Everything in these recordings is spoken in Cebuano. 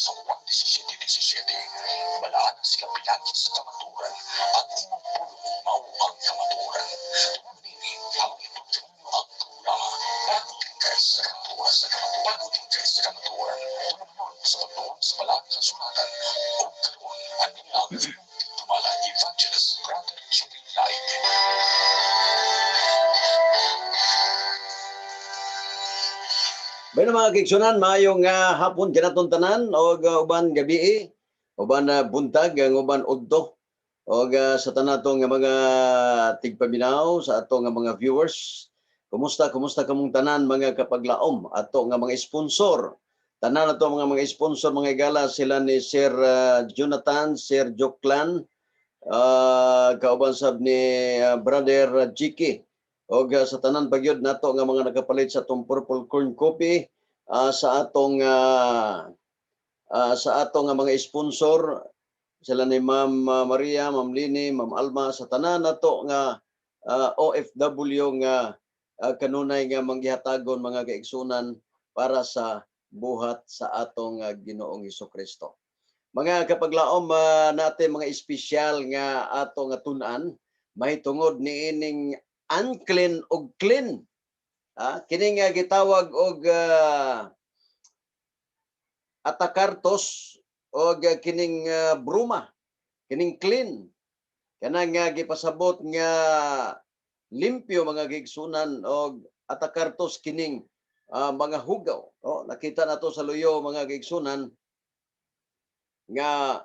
Sa Juan 17:17, balaan sila pinaagi sa kamatuoran. Ang imong pulong mao ang kamatuoran. Tungod niini, ang itudlo ninyo ang programa Pagbuting sa kamatuoran sa kamatuoran. Pagbuting sa kamatuoran. Tulumanon sa pagtuon sa balaan nga kasulatan. Ug karon ani ang inyong tigdumala, Evangelist Brother Jerry Light. Bueno, mga kaigsuonan, maayong hapon kanaton tanan og uban gabi, uban buntag, ang uban udto. Og sa tanan atong nga mga tigpaminaw, sa ato nga mga viewers. Kumusta, kumusta kamong tanan, mga kapaglaom, ato nga mga sponsor. Tanan ato mga sponsor, mga igala, sila ni Sir Jonathan, Sir Joklan, kauban sab ni Brother Jiki og sa tanan pagyud nato nga mga nakapalit sa atong Purple Corn Coffee, sa atong nga mga sponsor, sila ni Ma'am Maria, Ma'am Lini, Ma'am Alma, sa tanan nato nga OFW nga kanunay nga manggihatagon, mga kaigsunan, para sa buhat sa atong Ginoong Kristo. Mga kapaglaom, natin mga espesyal nga ato nga tun-an mahitungod niining unclean og clean. Kini nga gitawag og atakartos og kining bruma, kining clean. Kanang nga gipasabot nga limpyo, mga kaigsunan, og atakartos kining mga hugaw. Oh, nakita nato sa luyo, mga kaigsunan, nga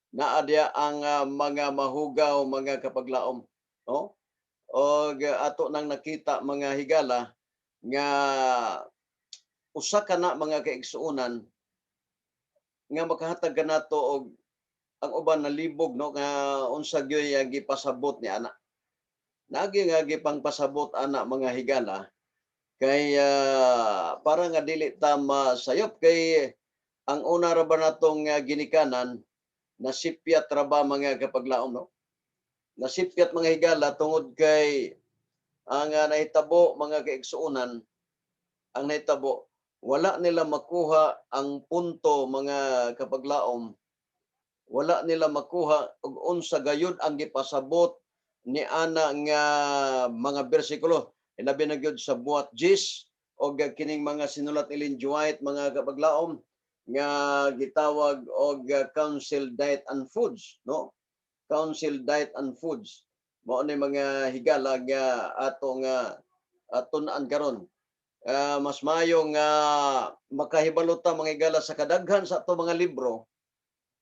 naa diya ang mga mahugaw, mga kapaglaom, no? Og ato nang nakita, mga higala, nga usa ka na, mga kaigsuonan, nga makahatag kanato og ang uban nalibog, no, nga unsa gyoy ang gipasabot ni ana. Nagi nga gipangpasabot ana, mga higala, kay para nga dili ta masayop, kay ang una ra ba natong ginikanan nasipyat ra ba, mga kapaglaom, no? Nasipyat, mga higala, tungod kay ang nahitabo, mga kaigsuonan, ang nahitabo, wala nila makuha ang punto, mga kapaglaom. Wala nila makuha og unsa gayud ang gipasabot ni ana nga mga bersikulo, ilabi na gyud sa Buhat Diyes og kining mga sinulat ni Ellen G. White, mga kapaglaom, nga gitawag og Council Diet and Foods, no? Council Diet and Foods mao ni, mga higala, nga ato nga tun-an karon. Mas maayo nga makahibalo ta, mga higala, sa kadaghan sa ato mga libro,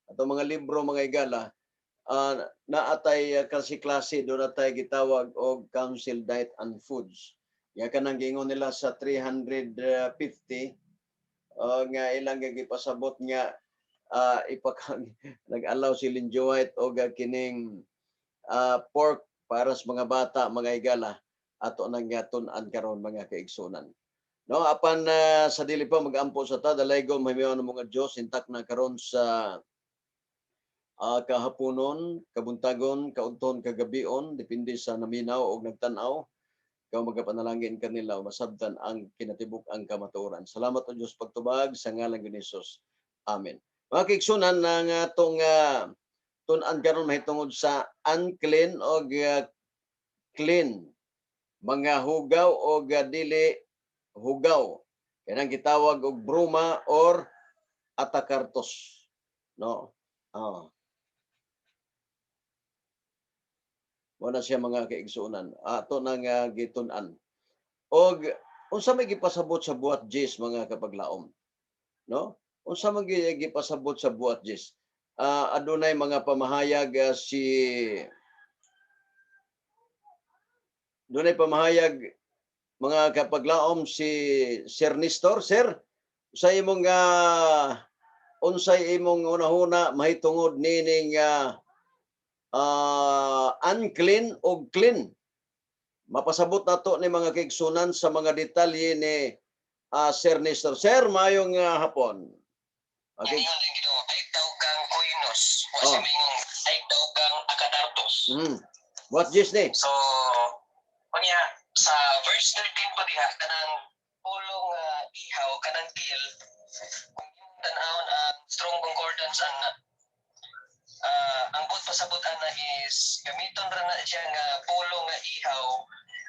ato mga libro, mga higala, naatay klase-klase do natay gitawag og Council Diet and Foods nga kanang giingon nila sa 350 nga ilang gipasabot nga nag-allow si Ellen G. White og kining pork para sa mga bata, mga higala. Ato nang tun-an karon, mga kaigsunan, no? Apan sa dili pa magampo sa ta, dalaygon mahimiwan ng mga Dios intak na karon sa kahaponon, kabuntagon, kaudton, kagabion, depende sa naminaw og nagtan-aw. Ikaw magapanalangin kanila masabtan ang kinatibuk ang kamatuoran. Salamat o Dios pagtubag sa ngalan ni Jesus. Amen. Mga kaigsunan, ang atong tun-an karon mahitungod sa unclean og clean. Mga hugaw og dili hugaw. Kanang gitawag og bruma or atakartos. No? Oh. Wala siya, mga kaigsuonan. Ato nang gitun-an. Og unsa may gipasabot sa Buhat Diyes, mga kapaglaom? No? Unsa man gipasabot sa Buhat Diyes? Adunay mga pamahayag si dunay pamahayag, mga kapaglaom, si Sir Nestor. Sir, sa imong unsay imong unahuna mahitungod nining unclean o clean? Mapasabot nato ni mga kaigsunan sa mga detalye ni Sir Nestor. Sir, maayong hapon. Okay. Ingon din Ginoo, ay daw kang koinos, wa Oh. siya maingon, ay daw kang akadartos. What Diyes ni? So, unya sa verse 13 pa diha, kanang pulong ihaw, kanang kill, kung yung Tan-awon ang Strong Concordance ana. Ang buot pasabot ana is gamiton ra na siya nga pulong nga ihaw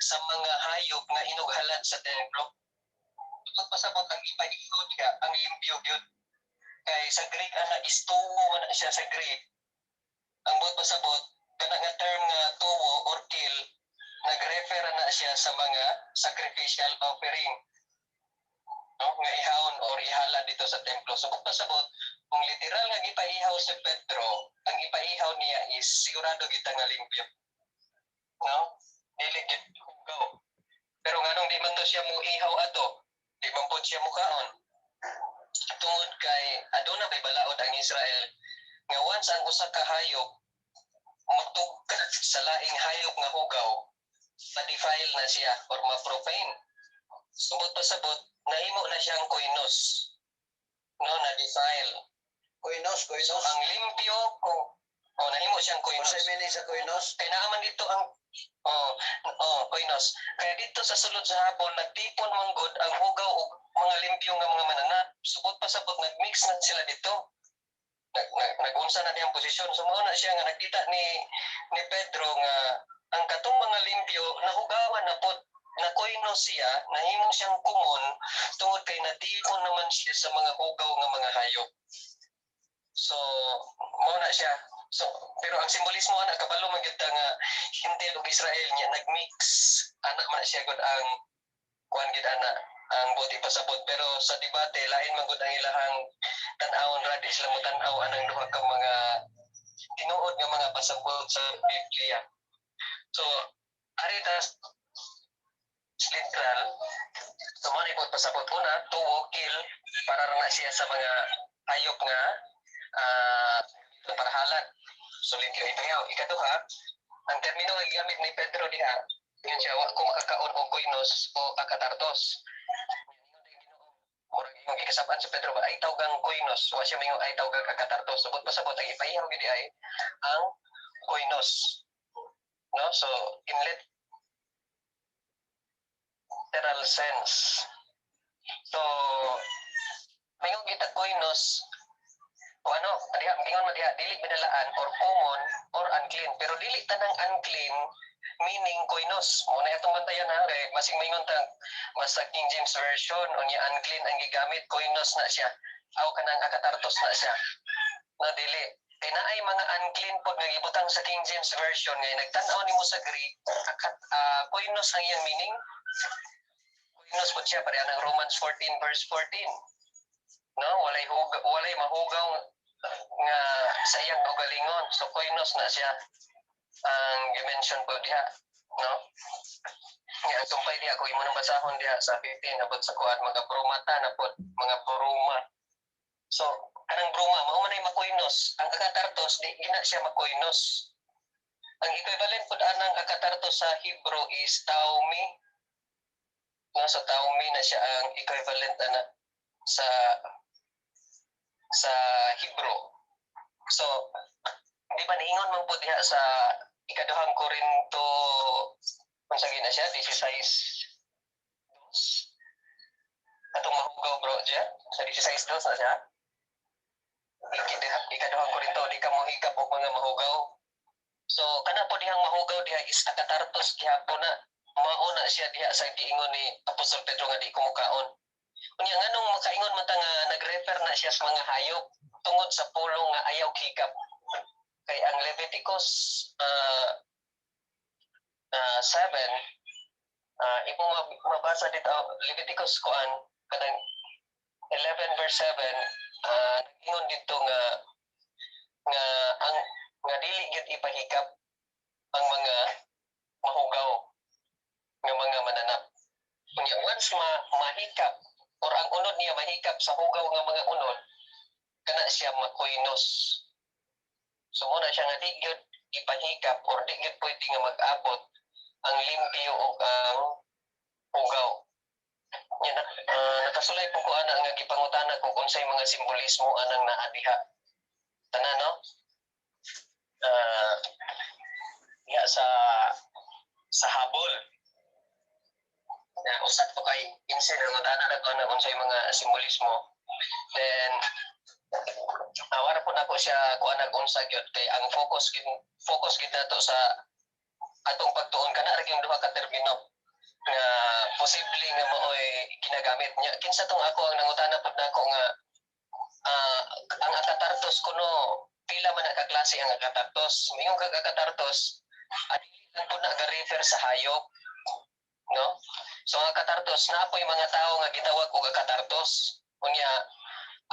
sa mga hayop nga inughalad sa templo. Buot pasabot, ang ipaihaw diha ang limpyo gyud. Kay sa Greek ana is tuwo man na siya sa Greek. Ang buot pasabot, kana nga term nga tuwo or kill, nag-refer na siya sa mga sacrificial offering, no, nga ihawon or ihala dito sa templo. So kung pasabot, kung literal nga gipaihaw si Pedro, ang ipaihaw niya is sigurado kita nga limpyo. No? Dili gid hugaw. Pero nganong di man to siya mo ihaw ato, di man pod siya mukaon? Tungod kay aduna may balaod ang Israel nga once ang usa ka hayop matugka sa laing hayop nga hugaw, ma-defile na siya or ma-profane. Sumot pasabot, nahimo na siyang koinos. No, na-defile. Koinos, So koinos. Ang limpyo kung, oh, nahimo siyang koinos. Unsay meaning sa koinos? Kay naa man dito ang, oh, koinos. Kaya dito sa sulod sa hapon, nagtipon man gud ang hugaw og mga limpyo nga mga mananap. Subot pasabot, nagmix na sila dito. Nag-unsa na niyang posisyon. So mao na siya nga nakita ni Pedro nga ang katong mga limpyo nahugawan na pod, na koinos siya, nahimo siyang kumon tungod kay natipon naman siya sa mga hugaw nga mga hayop. So mao na siya. So pero ang simbolismo ana, kabalo man gyud ta nga Hintil ug Israel niya nagmix ana man siya gud ang kuan gid ana ang buot pasabot, pero sa debate lain man gud ang ilahang tan-awon ra. Di sila mo tan-aw anang duha ka mga tinuod nga mga pasabot sa Biblia. So ari ta literal. So mo ni pasabot, una, tuwo, kill, para ra na siya sa mga hayop nga para halad. So limpyo ipayaw. Ikaduha, ang termino nga gigamit ni Pedro diha, yun siya, "Wa ko makakaon og koinos o akatartos." Murag yung gikasab-an sa Pedro ba, ay tawgang koinos. Wa siya mingon ay tawgang akatartos. So, buot pasabot, ang ipahiyaw gid ay ang koinos. No? So, in literal sense. So, mingon kita koinos, o ano, diha, mingon man diha, dili binalaan or common or unclean. Pero dili tanang unclean meaning koinos. Mao na itong bantayan ha, kay masing mingon tang mas sa King James Version, unya unclean ang gigamit, koinos na siya. Aw kanang akatartos na siya. Na dili. Kay naay mga unclean pod nga gibutang sa King James Version ngay nagtan-aw nimo sa Greek, akat, koinos ang iyang meaning. Koinos pod siya pareha ng Romans 14 verse 14. No, walay mahugaw nga sa iyang kaugalingon. So koinos na siya ang gi-mention po diha, no? Nga ang sumpay diha, kung imo nang basahon diha sa 15 abot sa kuan, mga brumata na pod, mga bruma. So kanang bruma mao man ay makoinos. Ang akatartos, di gina siya makoinos. Ang equivalent pod anang akatartos sa Hebrew is taumi. No, so taumi na siya ang equivalent ana sa Hebrew. So, di ba niingon man po diha sa Ikaduhang Korinto, unsa gina siya, 16:2, atong mahugaw, bro, siya sa 16:2 na siya. Ikaduhang Korinto, di ka mohigap og mga mahugaw. So kana po dihang mahugaw diha is akatartos gihapon na. Mao na siya diha sa giingon ni Apostol Pedro nga di ko mukaon. Unya nganong makaingon man ta nga nag-refer na siya sa mga hayop? Tungod sa pulong nga ayaw hikap. Kay ang Leviticus 7, imong mabasa dito, Leviticus kuan kanang 11 verse 7, nag-ingon dito nga ang nga dili gyud ipahikap ang mga mahugaw nga mga mananap. Unya once mahikap or ang unod niya mahikap sa hugaw nga mga unod, kana siya makoinos. So muna siya nga di gyud ipahikap or di gyud pwede nga mag-abot ang limpyo o ang hugaw. Nya na, nakasulay po ko ana nga gipangutana kung unsay mga simbolismo anang naa diha. Tanan, no? Diha sa habol. Na usap ko kay insin ang ngutana na ko na unsay mga simbolismo. Then nako siya kuan nag-unsa gyud kay ang focus gid nato sa atong pagtuon kana ra yung duha ka termino nga posible nga maoy ginagamit niya. Kinsa tong ako ang nangutana pud nako nga ang akatartos kuno, pila man ang kaklase ang akatartos? Mingon kag akatartos, dili lang pud na ga-refer sa hayop, no? So ang akatartos, naa poy mga tawo nga gitawag og akatartos. Unya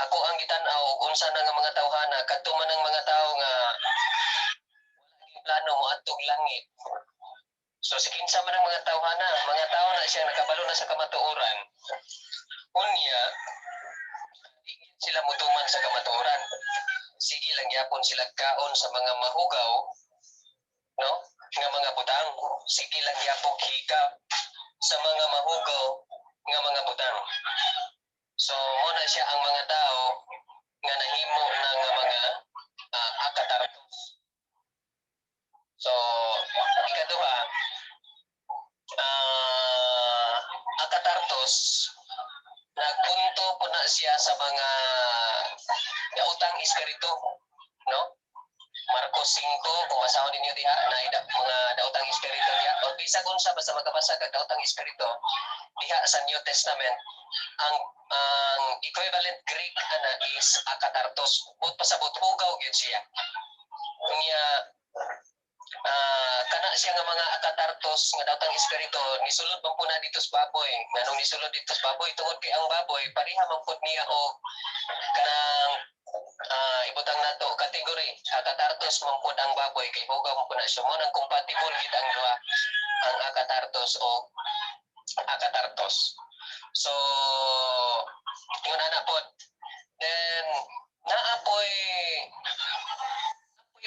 ako ang gitan-aw og unsa na nga mga tawhana kadto man ang mga tawo nga wala plano moadtong langit. So si kinsa man ang mga tawhana, mga tao na siya nakabalo na sa kamatuoran, unya di gid sila mutuman sa kamatuoran, sige lang gyapon sila kaon sa mga mahugaw, no, nga mga butang, sige lang gyapon hikap sa mga mahugaw nga mga butang. So mo na siya ang mga tao nga nahimo na nga mga akatartos. So ikaduha, akatartos, nagpunto po na siya sa mga daotang espiritu, no? Marcos 5, kung basahon ninyo diha, na mga daotang espiritu diha. O bisag unsa, basta makabasa kag daotang espiritu diha sa New Testament, ang equivalent Greek ana is akatartos. But pasabot hugaw gyud siya. Unya kana siya nga mga akatartos nga daotang espiritu nisulod man po na dito sa baboy. Nganong nisulod dito sa baboy? Tungod kay ang baboy pareha man pud niya og kanang ibutang nato category, akatartos man pud ang baboy kay hugaw man pud na siya. Mo nang compatible gid ang duha, ang akatartos o akatartos. So yun ana pod. Then naa poy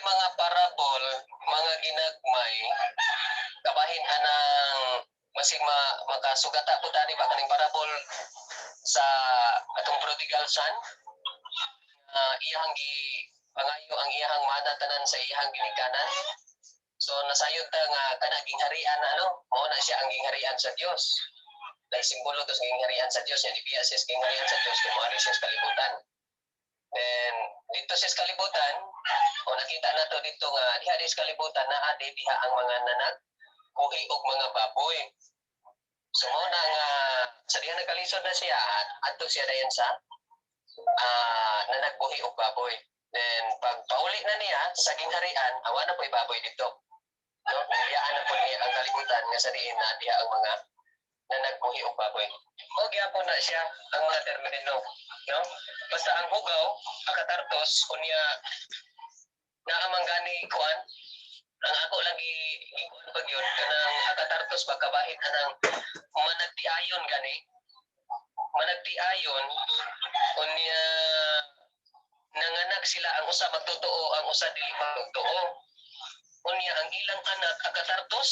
mga parabol, mga ginagmay, kabahin anang masig makasugata po tani ba kaning parabol sa atong prodigal son, iyang gi pangayo ang iyang mana tanan sa iyang ginikanan. So nasayod ta nga kana gingharian na, ano, mao na siya ang gingharian sa Dios. Dahil simbolo to sa gingharian sa Dios, yan ibiya siya sa gingharian sa Dios kung moari siya sa kalibutan. Then dito siya sa kalibutan, o nakita na to dito nga diha di sa kalibutan naa di diha ang mga nanag buhi og mga baboy. So mao na nga sa diha nagkalisod na siya at adto siya dayon sa nanagbuhi og baboy. Then pag pauli na niya sa gingharian, awa na po'y baboy dito. No? Niliyaan na po niya ang kalibutan nga sa diin na diha ang mga nanagbuhi og baboy. O gyapon na siya ang mga termino, no? Basta ang hugaw, akatartos, unya naamang gani kuan, ang ako lang gikuan pag yun kanang akatartos ba, kabahit anang managtiayon gani, managtiayon, unya nanganak sila, ang usa magtotoo, ang usa dili magtotoo, unya ang ilang anak akatartos,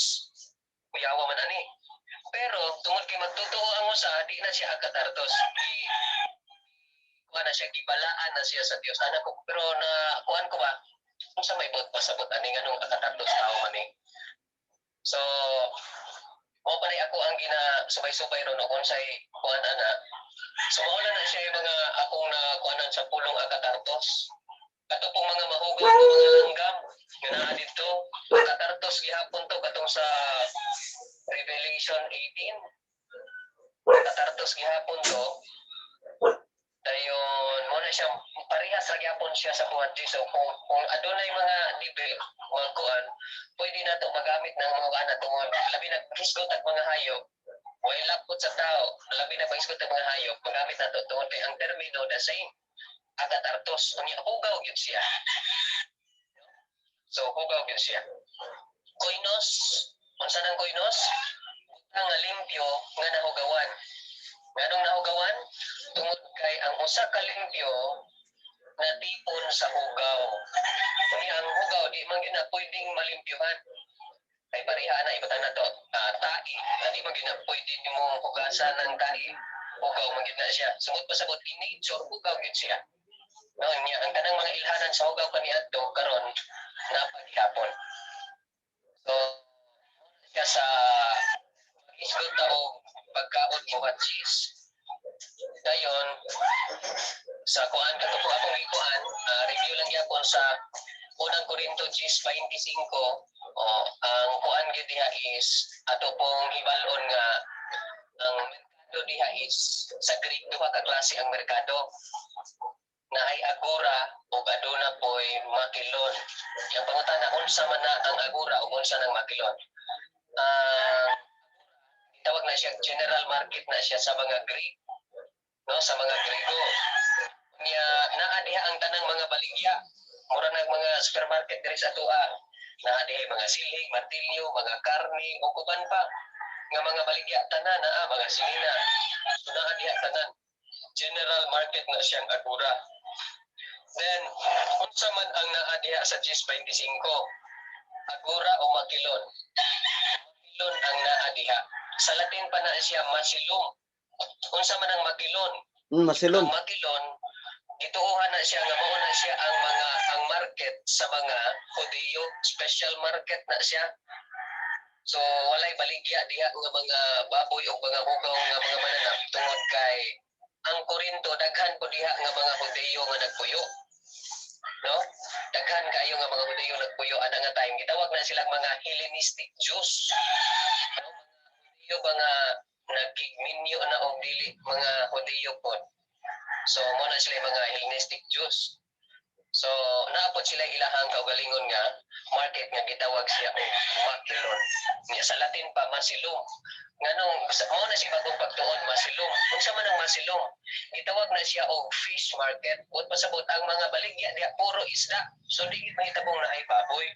kuyawa man ani. Pero tungod kay magtotoo ang usa, di na siya akatartos, di kuan na siya, gibalaan na siya sa Dios anak ko. Pero na kuan ko ba kung sa may bot pasabot ani nganong akatartos, tao man ni. So mo pa ako ang gina subay-subay ron kung say kuan ana. So mao na siya yung mga akong na kuanan sa pulong akatartos. Kato pong mga mahugaw nga mga langgam nga naa didto, akatartos gihapon to, katong sa Revelation 18, akatartos gihapon to. Dayon mo na siya parehas ra gyapon siya sa buhat. So kung adunay mga debate, mga kuan, pwede nato magamit ng mga ana tungod labi na hisgot at mga hayop, way lapot sa tao, labi na paghisgot ang mga hayop, magamit nato tungod kay ang termino the same, akatartos. Unya hugaw gyud siya. So hugaw gyud siya. Koinos, unsa nang koinos? Butang nga limpyo nga nahugawan. Nganong nahugawan? Tungod kay ang usa ka limpyo natipon sa hugaw. Unya ang hugaw di man gyud na pwedeng malimpyuhan. Kay pareha na ibutang nato, tai, na di man gyud na pwede nimo hugasan ng tai. Hugaw man gyud na siya. Sungod pasabot in nature hugaw gyud siya. No, nya ang kanang mga ilhanan sa hugaw kaniadto karon napaghapon. So siya sa isgot ta og pagkaon buhat cheese. Dayon Sa kuan kato po akong ikuan, review lang gyapon sa Unang Korinto 10:25. Oh, ang kuan gyud diha is ato pong hibal-on nga ang merkado diha is sa Greek, duha ka klase ang merkado na ay agora ug aduna poy makilon. Yang pangutana, unsa man na ang agora ug unsa nang makilon? Ang gitawag na siya general market na siya sa mga Greek, no, sa mga Grego. Nya naa diha ang tanang mga baligya. Mura nag mga supermarket diri sa atoa. Naa diha mga silhig, martilyo, mga karne ug uban pa nga mga baligya, tanan naa, mga sinina. So naa diha tanan. General market na siyang agora. Then unsa man ang naa diha sa 10:25? Agora o makilon? Makilon ang naa diha. Sa Latin pa na siya macellum. Unsa man ang makilon? Masilon. Ang makilon, gituohan na siya nga mao na siya ang mga ang market sa mga Hudiyo, special market na siya. So walay baligya diha nga mga baboy o mga hugaw nga mga mananap tungod kay ang Korinto daghan po diha nga mga Hudiyo nga nagpuyo. No? Daghan kaayo nga mga Hudiyo nagpuyo ana nga time. Gitawag na silang mga Hellenistic Jews. No? Mga Hudiyo ba nga nagkigminyo na og dili mga Hudiyo pod. So mo na sila yung mga Hellenistic Jews. So naapod sila ilahang kaugalingon nga market nga gitawag siya og Makilon. Nya sa Latin pa macellum. Nganong mao na siya bagong pagtuon, macellum. Unsa man ang macellum? Gitawag na siya og fish market. Buot pasabot, ang mga baligya diha puro isda. So di gid mahitabong naay baboy.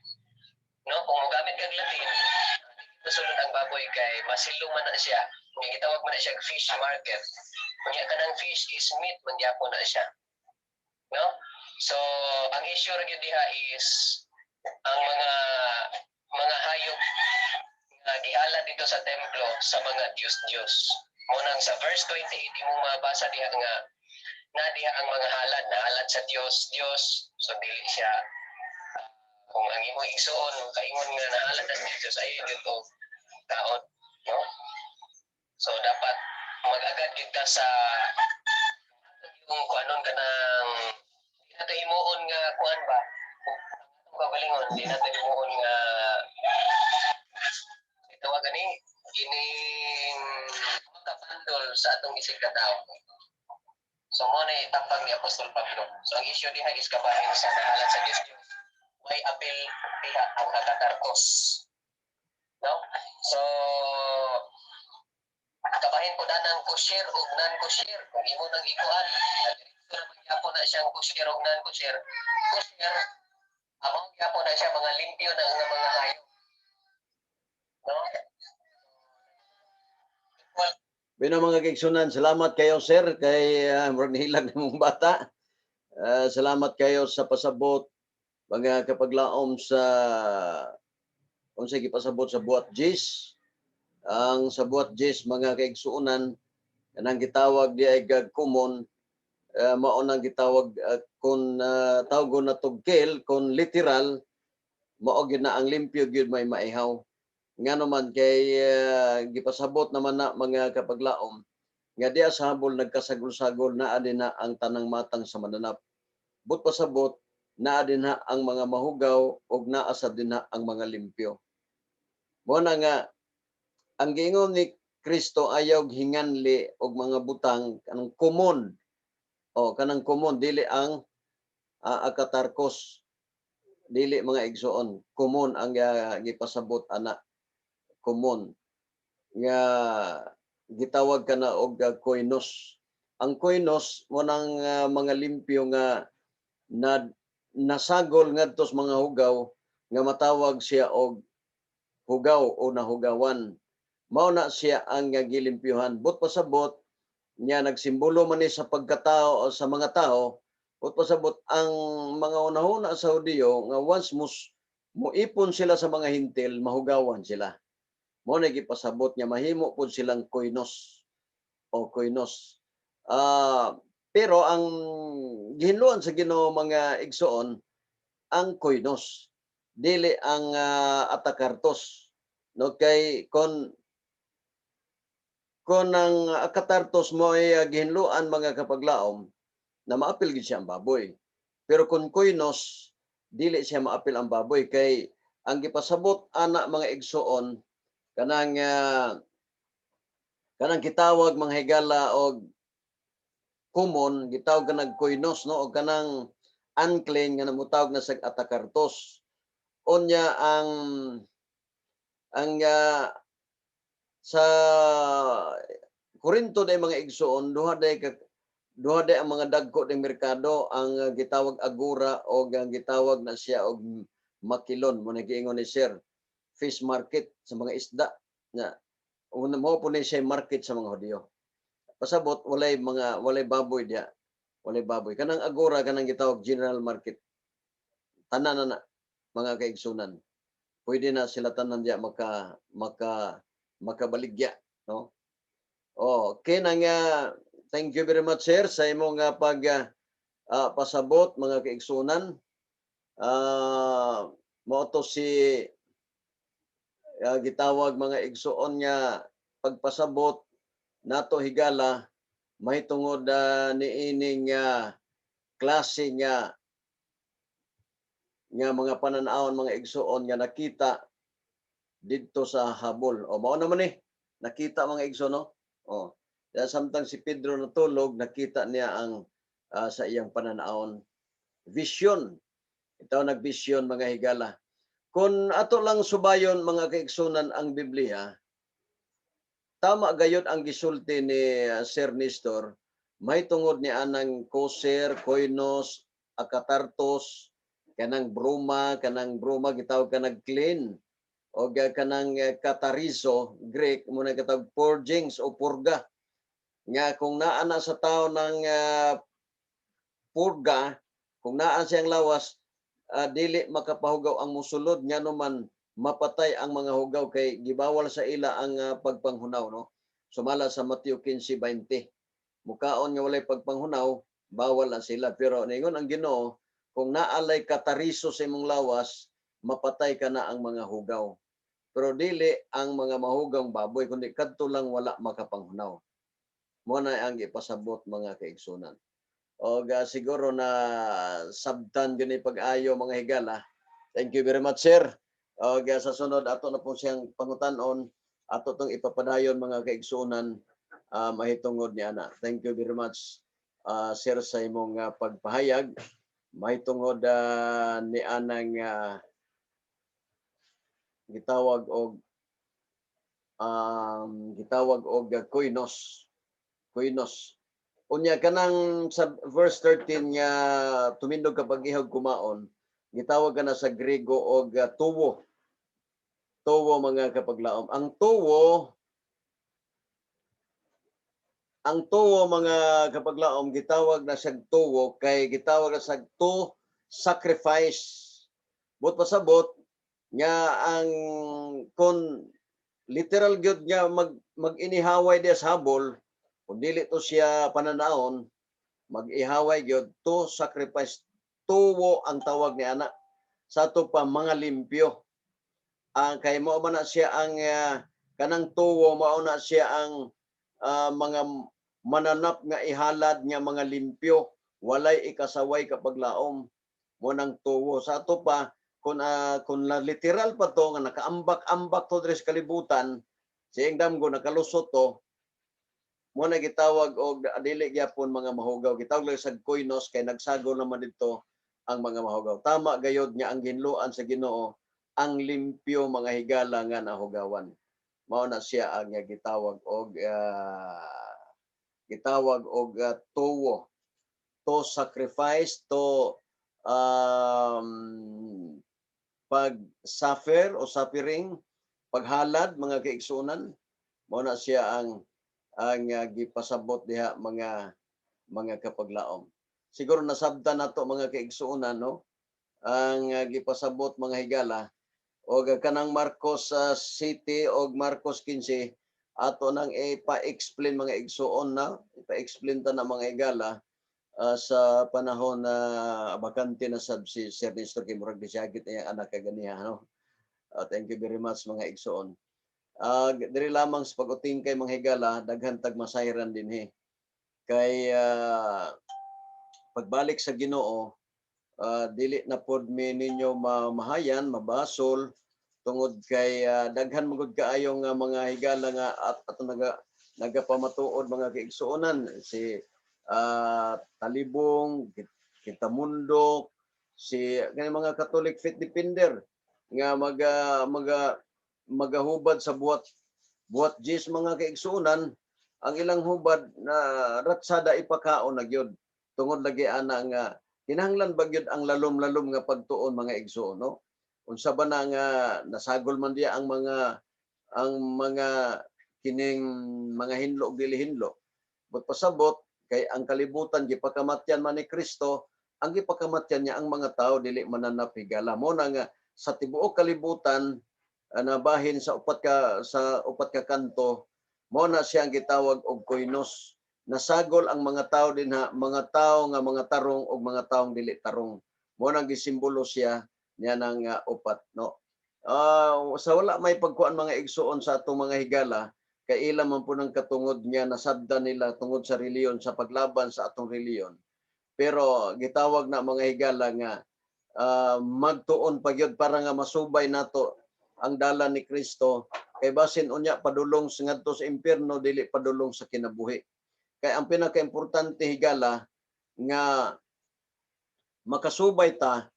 No, kung mogamit kag Latin, di mosulod ang baboy kay macellum man na siya. Nga gitawag man na siya fish market. Unya kanang fish is meat man gyapon na siya. No? So, ang issue ra gyud diha is ang mga hayop nga gihalad dito sa templo sa mga Diyos-Diyos. Mo nang sa verse 28 imong mabasa diha nga na diha ang mga halad na halad sa Dios Dios. So dili siya, kung ang imong igsuon kaingon nga nahalad sa Dios, ay gyud og kaon, no? So dapat mag-agad gyud ka sa yung kuanon kanang di nato himuon nga kuan ba, ang kaugalingon di nato himuon nga tawag gani kining makapandol sa atong isig katawo. So mo na itambag ni Apostol Pablo. So ang issue diha is kabahin sa nahalad sa Dios Dios. Way apil diha ang akatarkos, no? So kabahin po danang kosher ug non-kosher kung imo nang ikuan. Diretso naman gyapon na siyang kosher ug non-kosher. Kosher amo gyapon na siya mga limpyo na nga mga hayop, no? Bino, mga kaigsunan, salamat kayo, sir, kay murag nihilag na mong bata. Salamat kayo sa pasabot, mga kapaglaom, sa unsay gipasabot sa buhat 10. Ang sa buhat 10, mga kaigsuonan, kanang gitawag di ay gag common, mao nang gitawag kung tawgon na tugkil, kung literal mao gyud na ang limpyo gyud may maihaw. Ngano man kay gipasabot naman na, mga kapaglaom, nga diya sa habol nagkasagol-sagol, naa din na ang tanang matang sa mananap. But pasabot, naa din na ang mga mahugaw ug naa sa din na ang mga limpyo. Mo na nga ang giingon ni Kristo, ayaw hinganli og mga butang kanang common o kanang common, dili ang akatarkos, dili, mga igsoon. Common ang gipasabot ana, common nga gitawag kana og koinos. Ang koinos mo nang mga limpyo nga na nasagol ngadto sa mga hugaw nga matawag siya og hugaw o nahugawan. Mao na siya ang nga gilimpyuhan. But pasabot niya nagsimbolo man ni sa pagkatao o sa mga tao. But pasabot, ang mga unahuna sa Hudiyo nga once mus muipon sila sa mga Hintil, mahugawan sila. Mo na gipasabot niya mahimo pud silang koinos o koinos. Pero ang gihinluan sa Ginoo, mga igsoon, ang koinos, dili ang atakartos, no? Kay kon ang akatartos mo ay gihinluan, mga kapaglaom. na maapil gid siya ang baboy. Pero kung koinos, dili siya maapil ang baboy kay ang gipasabot ana, mga igsuon, kanang kitawag, mga higala, og common, gitawag kanang koinos, no, og kanang unclean nga namutawag na sa atakartos. Unya ang sa Corinto day, mga igsuon, duha day ang mga dagko ng merkado, ang gitawag agora o ang gitawag na siya og makilon. Mo giingon ni sir, fish market sa mga isda nga una mo po ni siya market sa mga Hudiyo. Pasabot walay baboy diya, walay baboy. Kanang agora, kanang gitawag general market, tanan na na, mga kaigsunan, pwede na sila tanan diya maka makabaligya, no? Oh, okay na nga. Thank you very much, sir, sa imong nga pag pasabot, mga kaigsunan. Mao to si gitawag, mga igsuon, nga pagpasabot nato, higala, mahitungod niining klase nga nga mga pananawon, mga igsuon, nga nakita didto sa habol. O mao naman eh nakita, mga igsoon, no? O kaya samtang si Pedro natulog, nakita niya ang sa iyang pananawon, vision. Ito nagvision, mga higala. Kung ato lang subayon, mga kaigsunan, ang Biblia, tama gayud ang gisulti ni Sir Nestor may tungod ni anang koser, koinos, akatartos, kanang bruma gitawag kanang clean o kanang katarizo, Greek mo na katawag purgings o purga, nga kung naa na sa tao ng purga, kung naa siyang lawas, dili makapahugaw ang musulod, ngano man mapatay ang mga hugaw kay gibawal sa ila ang pagpanghunaw, no? Sumala sa Mateo 15:20, mukaon nga walay pagpanghunaw, bawal na sila. Pero ningon ang Ginoo, kung naalay katariso sa imong lawas, mapatay ka na ang mga hugaw, pero dili ang mga mahugang baboy, kundi kadto lang wala makapanghunaw. Mo na ang ipasabot, mga kaigsunan. Og siguro na sabtan gyud ni pag-ayo, mga higala. Thank you very much, sir. Og sa sunod ato na po siyang pangutanon, ato tong ipapadayon, mga kaigsunan, mahitungod ni ana. Thank you very much, sir, sa imong pagpahayag mahitungod ni anang gitawag og koinos, koinos. Unya kanang sa verse 13 nga tumindog ka pag-ihog kumaon, gitawag ka na sa Grego og tuwo. Tuwo, mga kapaglaom. Ang tuwo, mga kapaglaom, gitawag na siyang tuwo kay gitawag na sa to sacrifice. But pasabot nga ang kon literal gyud nga mag-inihaway diya sa habol, kung dili to siya pananaon, mag-ihaway gyud, to sacrifice, tuwo ang tawag ni ana. Sa ato pa mga limpyo. Ang kay mo man na siya ang kanang tuwo, mao na siya ang mga mananap nga ihalad nga mga limpyo, walay ikasaway kapag laom mo nang tuwo. Sa ato pa kung la literal pa to nga nakaambak-ambak to diri sa kalibutan, siyang damgo nakalusot to, mo na gitawag og dili gyapon mga mahugaw, gitawag lang sa koinos kay nagsago naman dito ang mga mahugaw. Tama gayod nga ang ginluan sa Ginoo ang limpyo, mga higala, nga nahugawan. Mao na siya ang gitawag og tuwo, to sacrifice, to pag suffer o suffering, paghalad, mga kaigsunan. Mao na siya ang gipasabot diha, mga kapaglaom. Siguro nasabtan nato, mga kaigsuonan, no, ang gipasabot, mga higala. Og kanang Marcos City og Marcos 15, ato nang ipa-explain, mga igsuon, na ipa-explain ta na, mga higala, sa panahon na bakante na sab si Sir Nestor kay murag disagit ang anak kaganiha, no? Thank you very much, mga igsuon. Diri lamang sa pag-utingkay, mga higala, daghan tag masayran dinhi. Kay Pagbalik sa Ginoo, dili na pod mi ninyo mamahayan, mabasol tungod kay daghan man gud kaayo nga mga higala nga at ato nagapamatuod, mga kaigsuonan, si Talibong, Kitamundok, si kani mga Catholic Faith Defender nga maga maga magahubad sa buhat buhat Jis, mga kaigsuonan. Ang ilang hubad na ratsada ipakaon na gyud tungod lagi ana nga kinahanglan ba gyud ang lalom-lalom nga pagtuon, mga igsuon, no? Unsa ba na nga nasagol man diya ang mga kining mga hinlo ug dili hinlo. But pasabot kay ang kalibutan gipakamatyan man ni Kristo. Ang gipakamatyan niya ang mga tao dili mananap, higala. Mo na nga sa tibuok kalibutan, nabahin sa upat ka kanto, mo na siya ang gitawag og koinos. Nasagol ang mga tao dinha, mga tao nga mga tarong ug mga taong dili tarong. Mo nang gisimbolo siya niya ng upat, no? Sa wala may pagkuan, mga igsuon, sa atong mga higala, kay ila man po ng katungod nga nasabdan nila tungod sa reliyon, sa paglaban sa atong reliyon. Pero gitawag na, mga higala, nga magtuon pa gyud para nga masubay nato ang dalan ni Kristo, kay basin unya padulong sa ngadto sa impierno, dili padulong sa kinabuhi. Kay ang pinakaimportante, higala, nga makasubay ta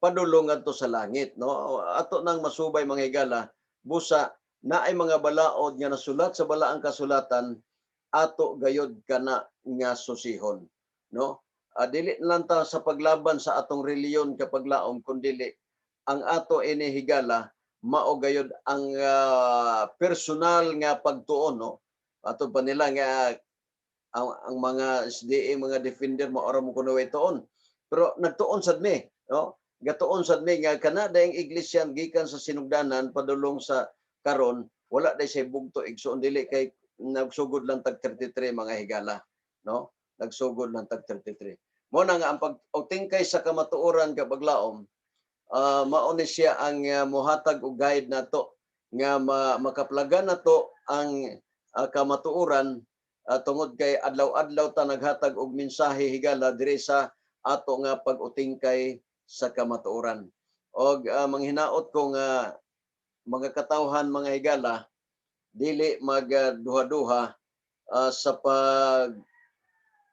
padulong ngadto sa langit, no? Ato nang masubay, mga higala, busa naay mga balaod nga nasulat sa balaang kasulatan, ato gayod kana nga susihon, no? Dili lang ta sa paglaban sa atong reliyon kapag laom, kundili ang ato ini, higala, mao gayod ang personal nga pagtuon, no? Ato pa nila nga ang mga SDA, mga defender, mao ra mo kuno tuon, pero nagtuon sad mi, no? Gatuon sad mi nga kana dayang iglesia gikan sa sinugdanan padulong sa karon, wala day say bugto, igsuon. Dili kay nagsugod lang tag 33, mga higala, no? Nagsugod lang tag 33. Mo na nga ang pag tingkay sa kamatuoran, kapaglaom, mao ni siya ang mohatag og guide nato nga makaplagan nato ang kamatuoran, tungod kay adlaw-adlaw ta naghatag og mensahe, higala, diri sa ato nga pag-utingkay sa kamatuoran. Og manghinaot ko nga mga katawhan, mga higala, dili magduha-duha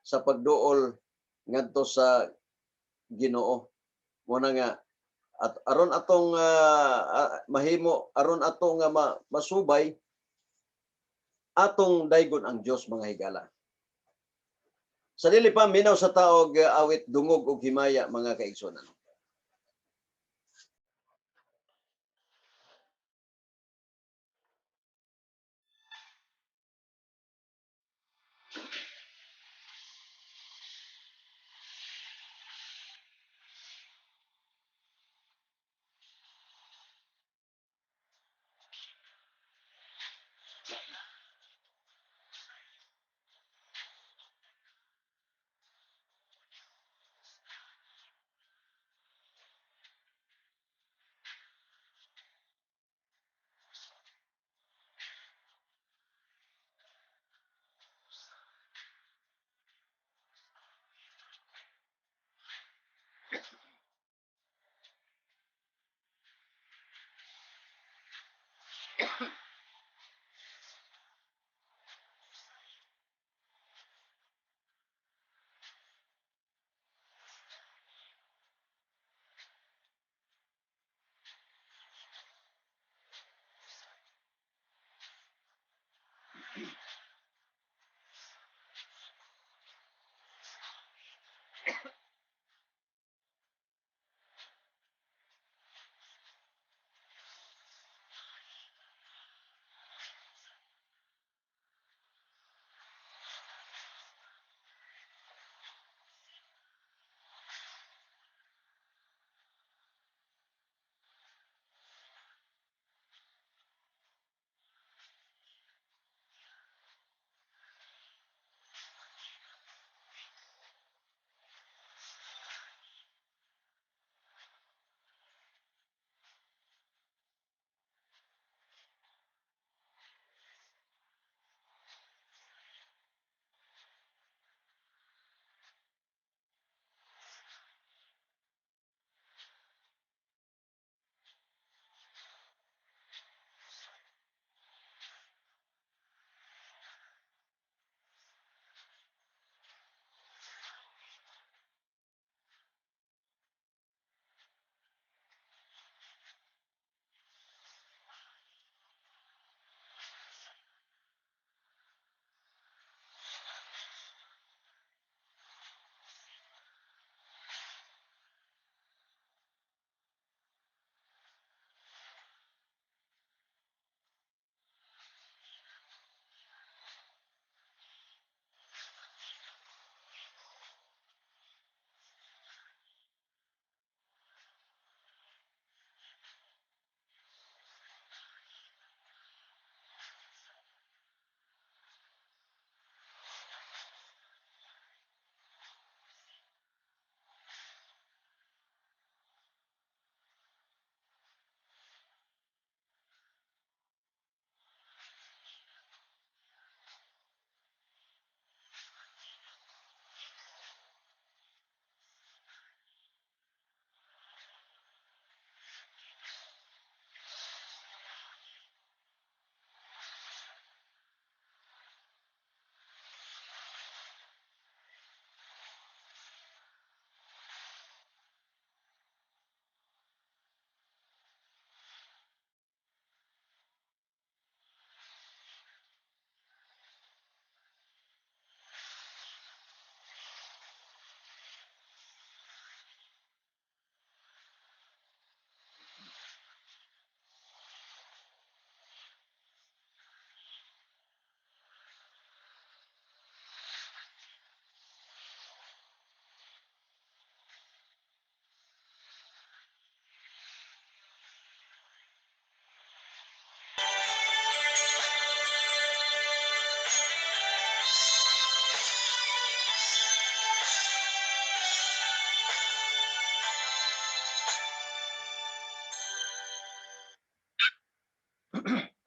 sa pagduol ngadto sa Ginoo. Mo na nga at aron atong mahimo, aron ato nga masubay, atong daygon ang Dios, mga higala. Sa dili pa minaw sa taog awit "Dungog og Himaya", mga kaigsunan.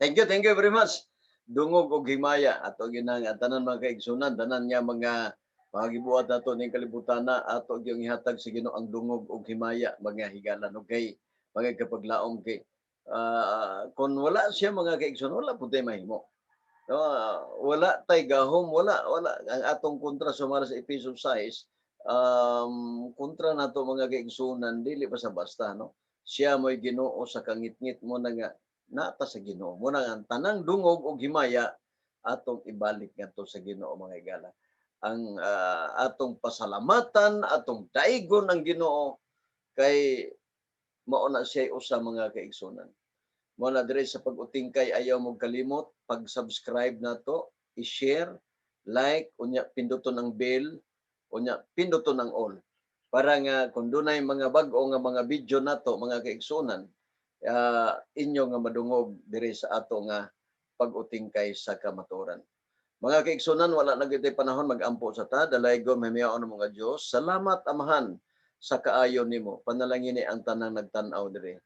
Thank you very much. Dungog og himaya ato ginang ang tanan, mga kaigsunan, tanan nga mga pagibuhat nato ning kalibutan na ato gyung ihatag sa Ginoo ang dungog og himaya, mga higalan, okay, mga kapaglaom, kay kon wala siya, mga kaigsunan, wala pud tay mahimo. No, wala tay gahom, wala wala ang atong kontra sumala sa Ephesians 6, kontra nato, mga kaigsunan, dili pa sa basta, no? Siya mo'y Ginoo sa kangitngit mo na nga nata sa Ginoo mo na ang tanang dungog og himaya atong ibalik ngadto sa Ginoo, mga higala, ang atong pasalamatan, atong daigon ang Ginoo kay mao na siya usa, mga kaigsunan. Mo na dire sa pag-utingkay, ayaw mo kalimot pag-subscribe nato, i-share, like, unya pinduton ang bell, unya pinduton ang all para nga kung dunay mga bag-o nga mga video nato, mga kaigsunan, inyo nga madungog diri sa ato nga pag-utingkay sa kamatuoran. Mga kaigsunan, wala na gyud panahon, mag-ampo sa ta, dalaygon mahimiyaon ng mga Dios. Salamat, Amahan, sa kaayo nimo. Panalangini ang tanang nagtan-aw diri.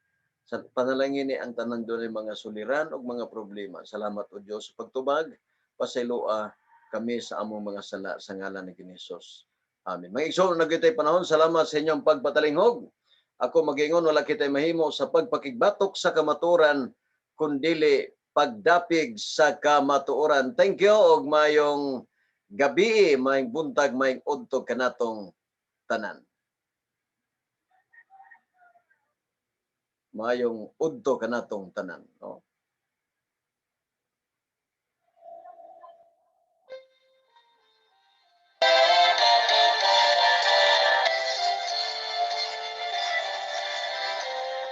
Sa panalangini ang tanan dunay mga suliran ug mga problema. Salamat, o Dios, sa pagtubag. Pasayloa kami sa among mga sala sa ngalan ni Jesus. Amen. Mga igsoon, na panahon, salamat sa inyong pagpatalinghog. Ako magingon, wala kita'y mahimo sa pagpakigbatok sa kamatuoran kundili pagdapig sa kamatuoran. Thank you og mayong gabi, mayong buntag, mayong udto kanatong tanan. Mayong udto kanatong tanan. No?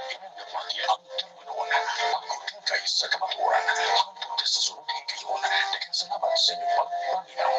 Inyong nabati ang tulumanon, pag-utingkay sa kamatuoran. Hangtod sa sunod higayon, daghang salamat sa inyong pagpaminaw.